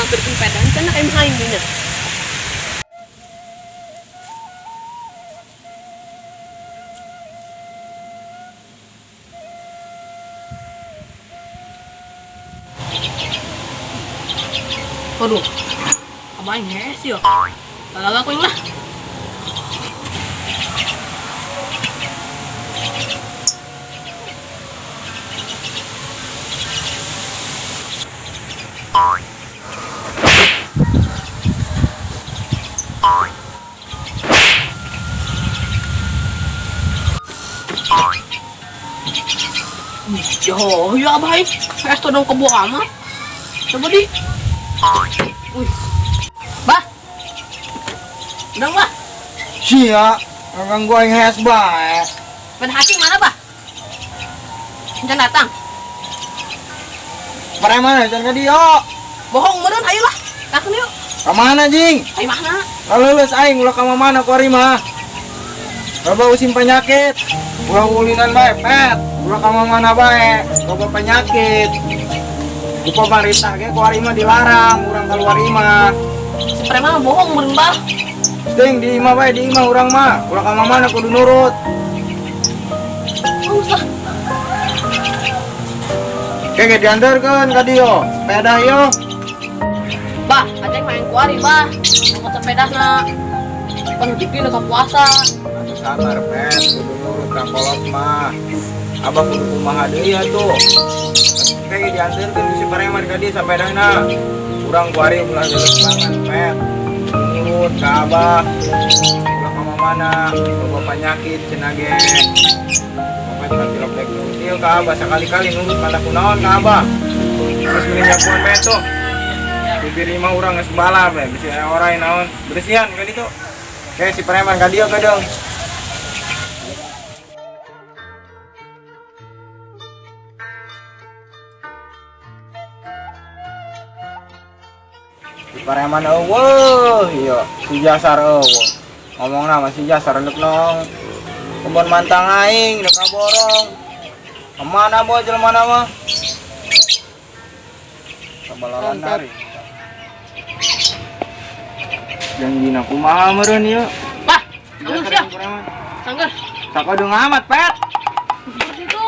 Nyamperkeun sepeda cenah ka imah aing nya. Waduh, abah aing hees ya. Lalaga ku aing lah. Yo, ya abah aing. Hees todong kebo amat. Coba di. Wih. Bah. Udang, bah. Sia, ganggu aing hees bae. Sepeda hacing mana, bah? Encan datang. Preman can ka dieu. Bohong meureun, ayo lah. Langsung yuk. Ka mana jing? Ayo mana? Lulus aing ulah ka mana ku ari mah. Loba usim penyakit. Ulah ulinan bae, pet. Ulah ka mana bae, loba penyakit. Ku pemerintah ge ku ari mah dilarang urang keluar imah. Si preman mah bohong meureun, bah. Ting di imah bae, di imah urang mah. Ulah ka mana kudu nurut. Bagus lah. Oke, diantarkeun ka dieu. Sepeda ieu. Bah, aceng main kuari, bah. Angkot sepedana. Pan rezeki nu puasa. Atuh sabar, pet. Kudu nurut ka kolot mah. Abah kudu kumaha deui atuh. Oke, diantarkeun ku si preman ka dieu sepedana. Urang kuari ulah banget, pet. Nurut ka abah. Ulah ka mana, loba penyakit cenah ge. Pokoknya cuma tilok dek nurutil ka abah sekali-kali nurut mata kunaon ka abah. Terus mending nyapuan bae tuh. Bibir imah urang geus balap we, bisi aya oray naon. Bersihan ka ditu. Oke, si preman ka dieu kadang. Si preman eueuh, ieu si Jasar eueuh. Ngomongna mah si Jasar endek nong. Kebon mantang aing dek kaborong. Kemana boy jelema mah? Kabalalan dari. Janjina kumaha meureun ieu? Bah, anggeus ya. Sanggeus. Sakodeung amat, Pet. Terus itu.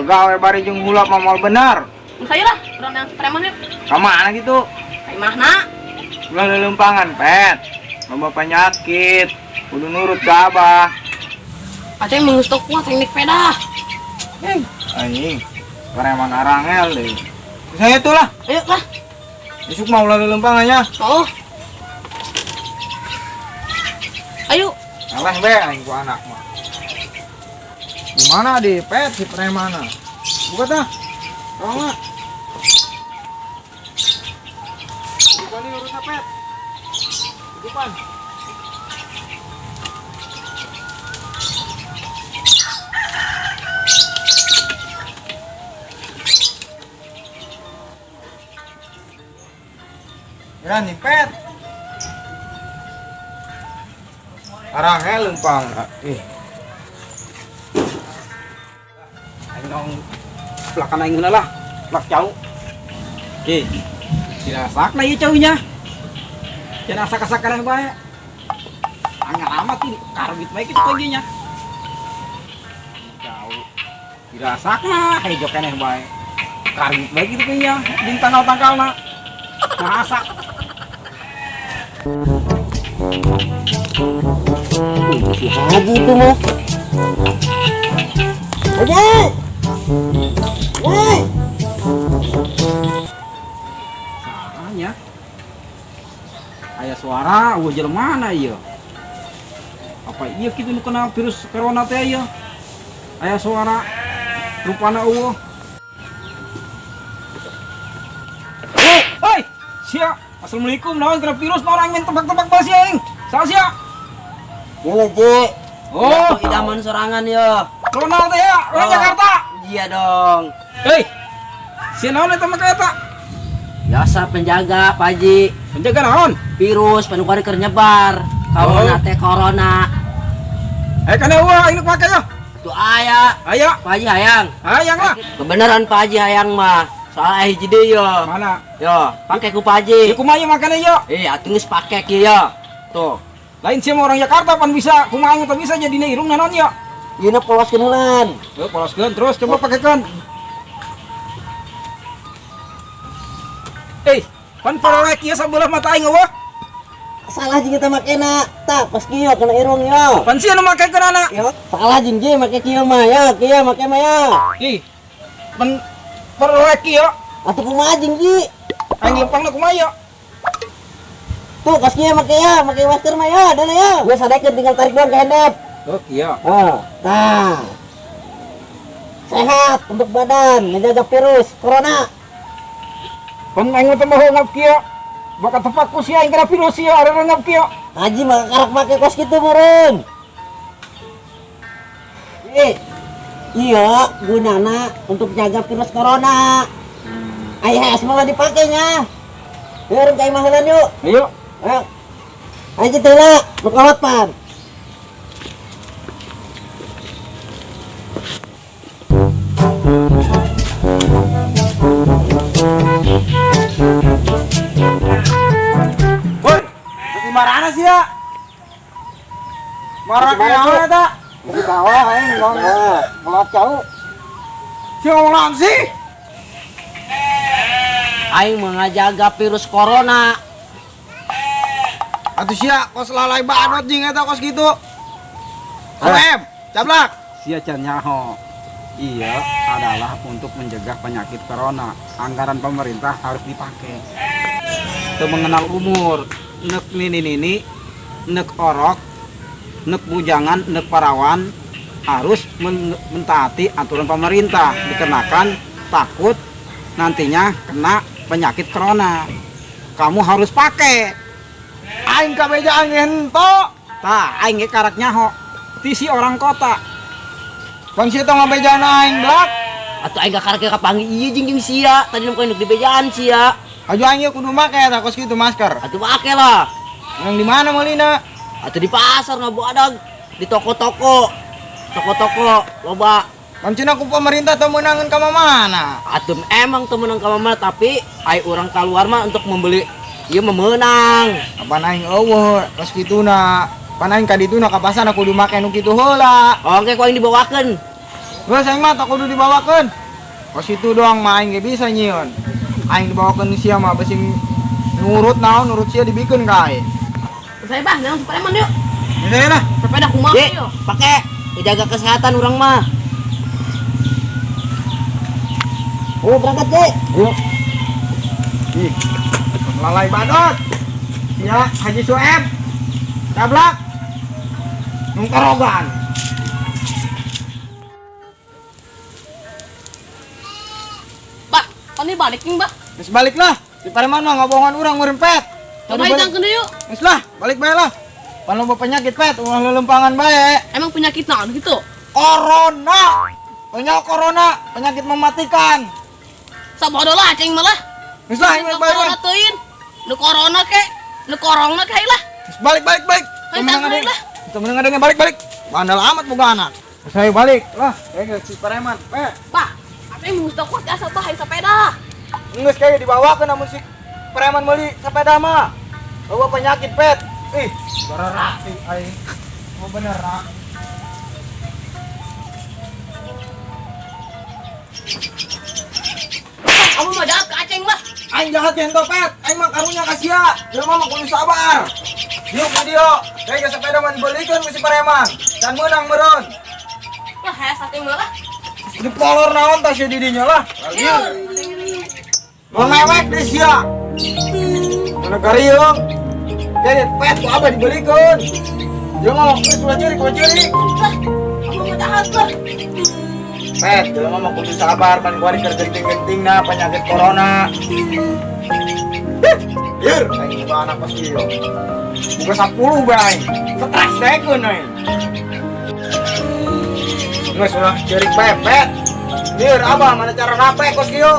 Gawe bari jeung hulap mah moal bener. Geus ayo lah, urang yang si preman yuk. Ka mana gitu? Ka imahna. Ulah lelempangan, Pet. Loba penyakit. Kudu nurut ka abah. Aceng mah geus teu kuat aing naik sepeda. Anjing. Preman arangel deui. Saya itulah. Ayo lah. Isuk mah ulah lelempangan nya. Oh. Ayo. Alah be aing ku anak mah. Gimana di pet si premana? Buka tah. Tolong lah. Buka nih urutnya pet. Depan. Ya nih pet. Arangnya lempang. Ih. Aing nong pelakan aing heula lah. Plak cau. Oke. Tidak sakna ieu caunya. Jangan asak-asak keneh bae. Angel amat ini karbit bae kitu lagi nya. Cau. Tidak sakna hejo keneh bae. Karbit bae kitu nya jeung tangkal-tangkalna. Nah asak. Si Haji itu mah. Obo. Woi. Salahnya. Aya suara eueuh jelema mana ieu? Apa ieu kitu nu kena virus corona teh ieu? Aya suara rupana eueuh. Hei, hei, sia. Assalamualaikum, naon kena virus orang main tebak-tebak bae sia aing. Saha sia? Bobo. Oh, idaman sorangan yo. Ronald teh ya, orang Oh. Jakarta. Iya dong. Hei. Sia naon eta mah eta? Biasa penjaga, Pak Haji. Penjaga naon? Virus panu kuari keur nyebar. Corona Oh. teh corona. Eh kana eueuh aing nu pake yo. Tuh aya. Aya. Pak Haji hayang. Hayang lah. Kebenaran Pak Haji hayang mah. Soalnya hiji deui yo. Mana? Yo, pake ku Pak Haji. Ya kumaha ieu makana yo? Eh, atuh geus pake kieu yo. Tuh. Lain sia mah orang Jakarta pan bisa kumaha aing teh bisa jadina irung naon yo. Ieu na poloskeun heulan. Tuh poloskeun terus coba pakekeun. Eh, pan parolek ieu sabelah mata aing eueuh. Salah jeung kita makena. Tah, pas kieu kena irung yo. Pan sia nu makekeun anak. Yo, salah jeung ge make kieu mah ya, kieu make mah ya. Ih. Pan parolek ieu. Atuh kumaha jeung ji? Aing lempangna kumaha yo? Tuh, kos kieu make ya, make masker mah ya, dana ya. Geus sadekeun tinggal tarik doang ke hendep. Oh, iya. Oh, tah. Sehat untuk badan, menjaga virus corona. Pan aing mah teu moho ngap kieu. Bakal tepak ku sia aing kena virus ieu areureun ngap kieu. Haji mah karak make kos kitu meureun. Eh, iya gunana untuk jaga virus corona. Ayah malah dipakainya. Biar ka imah heula yuk. Ayo. Ayo. Ayo teh lah, nu kolot pan. Woi, di marana sih ya? Marah kayak apa eta? Di bawah aing ngomong ngelot jauh. Si ngomong naon sih? Aing mengajaga virus corona. Atuh sia kos lalai banget jeung eta kos kitu. Em, cablak. Sia can nyaho. Iya adalah untuk mencegah penyakit corona. Anggaran pemerintah harus dipakai. Teu mengenal umur, nek nini-nini, nek orok, nek bujangan, nek parawan harus mentaati aturan pemerintah dikarenakan takut nantinya kena penyakit corona. Kamu harus pakai. Aing kabeja aing hento. Tah, aing ge karak nyaho. Tisi orang kota. Bang sia tong ngabejaan aing blak. Atuh aing karak kapanggih ieu jeung jeung sia. Tadi nu di bejaan sia. Aju aing ieu kudu make eta kos kitu masker. Atuh make lah. Yang di mana meulina? Atuh di pasar ngabu adag, di toko-toko. Toko-toko loba. Pan cenah ku pemerintah teu meunangeun ka mana? Atuh emang teu meunang ka mana tapi ai urang keluar mah untuk membeli ieu mah meunang. Apaan aing eueuh kos kituna. Pan aing ka dituna ka pasar kudu make nu kitu heula. Oke, ku aing dibawakeun. Geus aing mah tak kudu dibawakeun. Kos kitu doang mah aing ge bisa nyieun. Aing dibawakeun sia mah beusi nurut naon nurut sia dibikeun ka aing. Saya bah, jangan preman yuk. Ini lah. Sepeda kumaha Ye, yuk. pake dijaga kesehatan urang mah. Oh, berangkat, Ge. Yuk. Ih, lalai badot. Ya, Haji Sueb. Tablak. Nungkorogan. Bah, kan ini balik nih, Bah. Geus balik lah. Di pareman mah ngobohongan urang meureun pet. Coba hitangkeun deui yuk. Geus lah, balik bae lah. Pan loba penyakit pet, ulah lelempangan bae. Emang penyakit naon gitu? Corona. Penyakit corona, penyakit mematikan. Sabodo lah cing malah. Geus lah, aing Nu balik bae. corona teuing. Nu corona ke, nu corona ke lah. Geus balik balik balik. Ayo, tangkeun lah. Temen ngadengnya balik balik. Bandel amat boga anak. Saya balik lah. Kayak si preman, pet. Bah, atuh mung kuat asa bah aing sepeda. Geus kayak dibawakeun namun si preman meuli sepeda mah. Bawa penyakit pet. Ih, berak sih aing. Mau bener ah. Kamu mah jahat ke aceng lah. Aing jahat yen pet. Aing mah karunya ka sia. Jelema mah kudu sabar. Diuk ku dieu. Kayak ke sepeda mah dibelikeun ku si preman. Can meunang meureun. Lah, hayas aceng mah lah. Dipolor naon tah sia di dinya lah. Liur. Mewek di sia. Mana gariung. Jadi pet ku abah dibelikeun. Jelema mah geus ulah ceurik, ulah ceurik. Lah, kamu mah jahat lah. Pet, jelema mah kudu sabar pan kuari keur genting-gentingna penyakit corona. Liur, aing boga anak pas kieu. Boga 10 bae aing. Stres dekeun aing. Geus ulah ceurik bae, pet. Liur, abah mana cara rape kos kieu?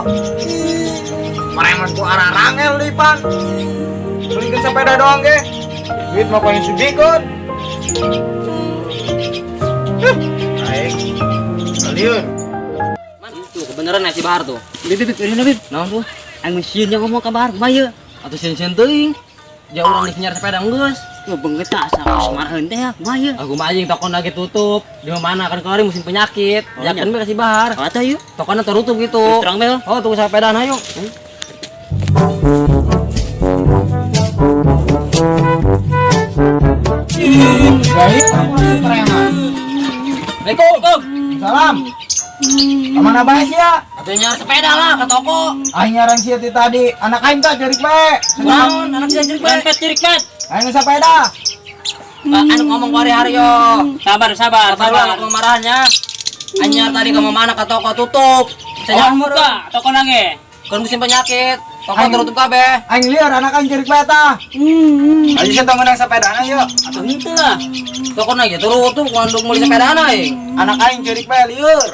Preman ku arah rangel deui pan. Belikeun sepeda doang ge. Duit mah paling sibikeun. Aing. Liur. Man, Tuh kebenaran ya si Bahar tuh. Bib, bib, bib, bib. Naon tuh? Aing mah sieun ngomong ka Bahar, kumaha ieu? Atuh sieun-sieun teuing. Jauh urang geus nyiar sepeda geus. Tuh beungeut tah asa maraheun teh ya, kumaha ieu? Aku mah anjing toko lagi tutup. Di mana kan kemarin musim penyakit. Oh, Ya kan nya. ke si Bahar. Oh, atuh yuk. Tokonya tertutup gitu. Terus terang bel. Oh, tunggu sepedaan ayo. Preman. Assalamualaikum. Salam. Kemana bae sia? Atuh nyiar sepeda lah ke toko. Aing nyaran sia ti tadi, anak aing tah cerik bae. Naon anak sia cerik bae. Pet cirik pet. Aing sepeda. Anu ngomong hari-hari yo. Sabar, sabar, Sabar lah aku marahnya. Anyar tadi ke mana ke toko tutup. Saya Oh, buka toko nange. Kan musim penyakit. Toko Aing- tertutup kabeh. Aing liar anak aing cerik bae tah. Ayo sia tong menang sepedana yuk. Atuh henteu lah. Toko na gitu tutup kuandung meuli sepedana aing. Anak aing cerik bae lieur.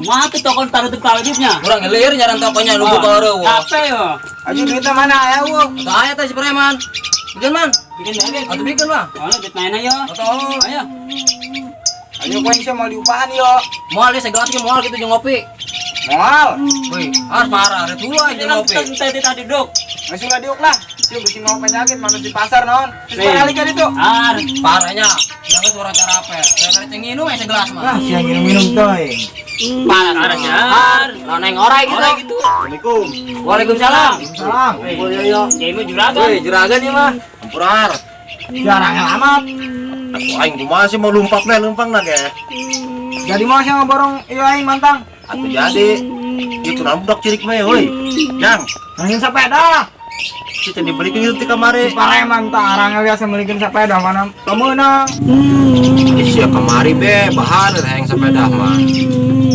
Kumaha tuh toko taruh tutup kabeh nya? Urang ngelir nyaran tokonya lu buka eueuh. Capek yo. Ayo duitnya mana aya eueuh. Atau aya teh si preman. Bikin man. Bikin bae. Atau bikin lah. Oh, duit main ayo. Atau Ayo. Ayo kowe sia mau diupahan yo. moal ya segelas ge moal gitu jeung ngopi. Moal. Wih, harus parah, ada tua jeung ngopi. Tadi tadi duduk. Masih ulah diuk lah. Sia bisi mau penyakit manusia di pasar naon. Terus paralik kan itu. Ar. Parahnya, jangan suara cara apa? Gara-gara ceng minum ya segelas mah. Lah sia minum-minum teuing. Parah parah jar. Lah neng orai gitu. gitu. Assalamualaikum. Waalaikumsalam. Salam. Yo yo. Ya ini juragan. Wih, juragan ieu mah. Ampurar. Jarang amat. Aku aing kumaha sih mau lumpak meh lumpang na ge. Jadi mau sia ngaborong ieu aing mantang. Atuh jadi itu kurang budak cirik meh euy. Jang, Nangin sepeda. kita dibelikin itu ti kamari. Pareman tah arang biasa melikeun sepeda mana temeunang. Ih sia kamari be bahan hayang sepeda mah.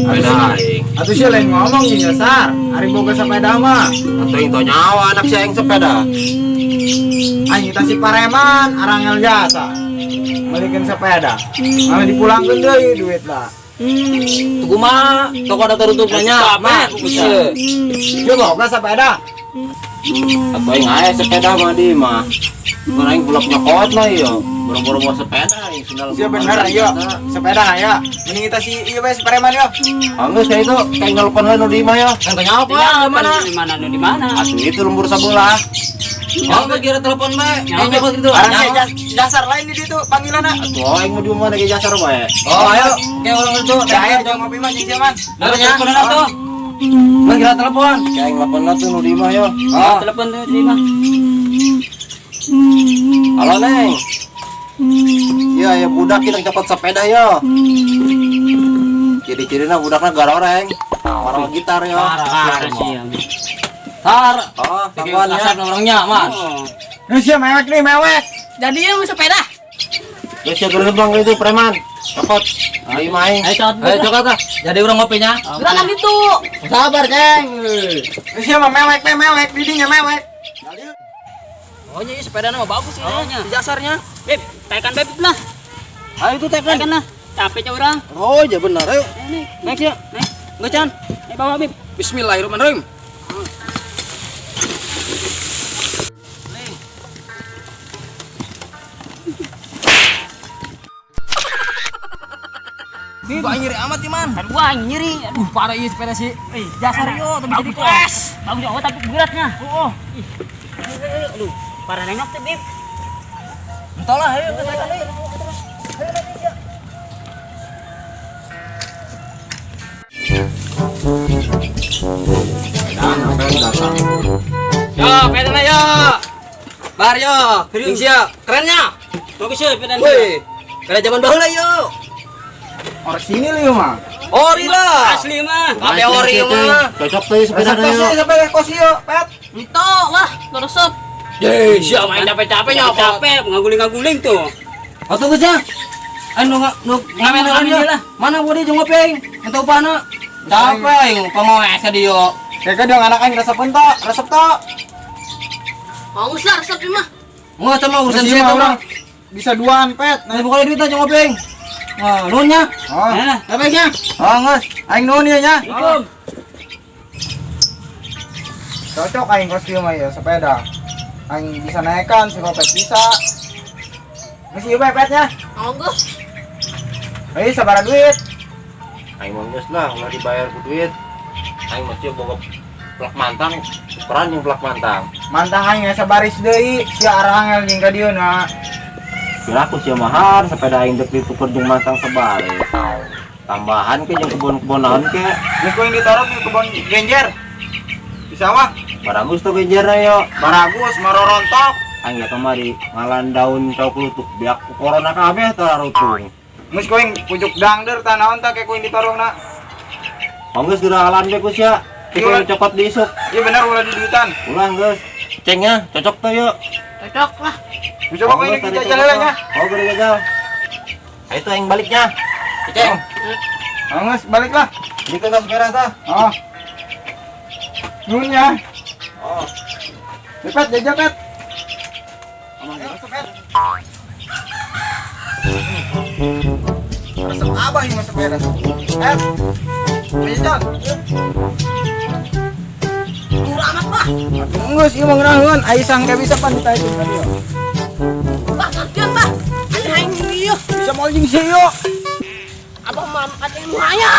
Sepeda aing. Atuh sia lain ngomong jeung dasar. Ari boga sepeda mah. Atuh aing tau nyawa anak sia hayang sepeda. Aing kita si pareman arangel jasa. Melikeun sepeda. Malah dipulangkeun deui duit lah. Tunggu mah, toko ada tertutup nya. Mah, Sia boga sepeda. Atuh aing aya sepeda mah di mah. Mun aing bulak nyokot mah ieu. Boro-boro bawa sepeda aing sundal. Sia bener ayo. Sepeda aya. Mending kita si ieu bae si pareman yo. Anggeus kayak itu kayak nelpon heula nu di imah yo. Kan tanya apa? Mana? Di mana nu di mana? Atuh itu lembur sabelah. Oh, kira telepon bae. Nyawa. Yang nyokot gitu. Arang sia dasar lain di ditu panggilanna. Atuh aing mah di mana ge jasar bae. Oh, ayo. Kayak orang itu. Ya ayo jangan ngopi mah jeung sia man. Namanya? Telepon lah tuh. Mas kira telepon. Kayak aing nelpon lah tuh nu di imah yo. Oh, Telepon tuh terima. Halo Neng. Iya ya budak kita copot sepeda yo. Ciri-cirina budakna garoreng. Parah gitar yo. Parah sih. Tar. Oh, Tangguhan tangguhan ya. orangnya, Mas. Oh. Nih sia mewek nih mewek. Jadi yang sepeda. Ya sia gerbang itu preman. Copot. Ayo main. Ayo copot. Ayo cokot lah. Jadi orang ngopinya. Gerangan itu. Sabar, Ceng. Nih sia mah mewek teh mewek didinya mewek. Oh, ini sepeda mah bagus ini. Oh, nya. Di jasarnya. Beb, tekan beb lah. Ayo itu tekan. Tekan lah. Capeknya orang. Oh, ya benar ayo. Ini, Next ya. naik. Enggak, Chan. Naik bawa beb. Bismillahirrahmanirrahim. Gua nyeri amat iman. Kan gua nyeri. Aduh, Parah iya sepeda sih. eh, Jasar yo, tapi bagus jadi kelas. Bagus oh, tapi beratnya. Oh. Ih. Aduh, parah nengok tuh, Beb. Entah lah, ayo kita tekan deui. Yo, pedana yo. Bar yo, ring sia. Kerennya. Bagus ya, pedana. Wih, sepeda zaman baheula yo. Orang sini lieu mah. Ori lah. Asli mah. Kabe ori mah. Cocok tuh sepeda Resep tos yo. sih sepeda kos ieu, pet. Itu lah, resep. Ye, sia main capek-capek nyokot. Capek, ngaguling-ngaguling tuh. Atuh geus ya. Ayo nu nu ngamen Ngamen ya. lah. Mana bodi jeung ngopi aing? Entah upana. Capek aing pengoes ka dieu. Kayaknya dong anak aing resep to, resep to. Mau lah resep ini mah. Enggak sama urusan Terus saya ieu mah mah. orang bisa duaan pet. Nah, bukan duit aja ngopi aing. Wah, nuhun nya. Oh, Nah, Capeknya. oh geus, aing nuhun ieu nya. Assalamualaikum. Cocok aing kos ieu mah ieu sepeda. Aing bisa naikkan, si Kopet bisa. Geus ieu bae petnya. Mau geus. Hei, sabaraha duit? Aing mah geus lah, ulah dibayar ku duit. Aing mah sia boga plak mantang, tukeran jeung plak mantang. Mantang aing asa baris deui, sia arangel jeung ka dieu na. Kira aku sia mahar sepeda aing dek dituker jeung mantang sabaris. Tambahan ke jeung kebon-kebon naon ke. Geus ku aing ditorok di kebon genjer. Di sawah. Baragus tuh genjerna yo. Baragus marorontok. Aing ya kamari ngalan daun cau klutuk biak ku corona kabeh tararutung. Geus ku aing pucuk dangder tah naon tah ke ku aing ditorokna. Oh geus geura ngalan be ku sia. Pikir cokot diisuk. Iya bener ulah di duitan. Ulah geus. Cengnya cocok tuh yuk. Cocok lah. Bisa kok ini jajal heula nya. Oh, gede jajal. Ayo tuh aing baliknya. Ceng. Oh, geus balik lah. Ini ke sepeda tah. Oh. Nuhun ya. Oh. Cepet jajal pet. Resep abah ini mah sepeda. Eh. Jajal. Murah amat bah. Geus ieu mah ngeunaheun, ai sangka bisa pan kita itu tadi. Bah, gantian bah. Ada aing ieu. Bisa moal jeung si ieu. Abah mah angkat ilmu haya.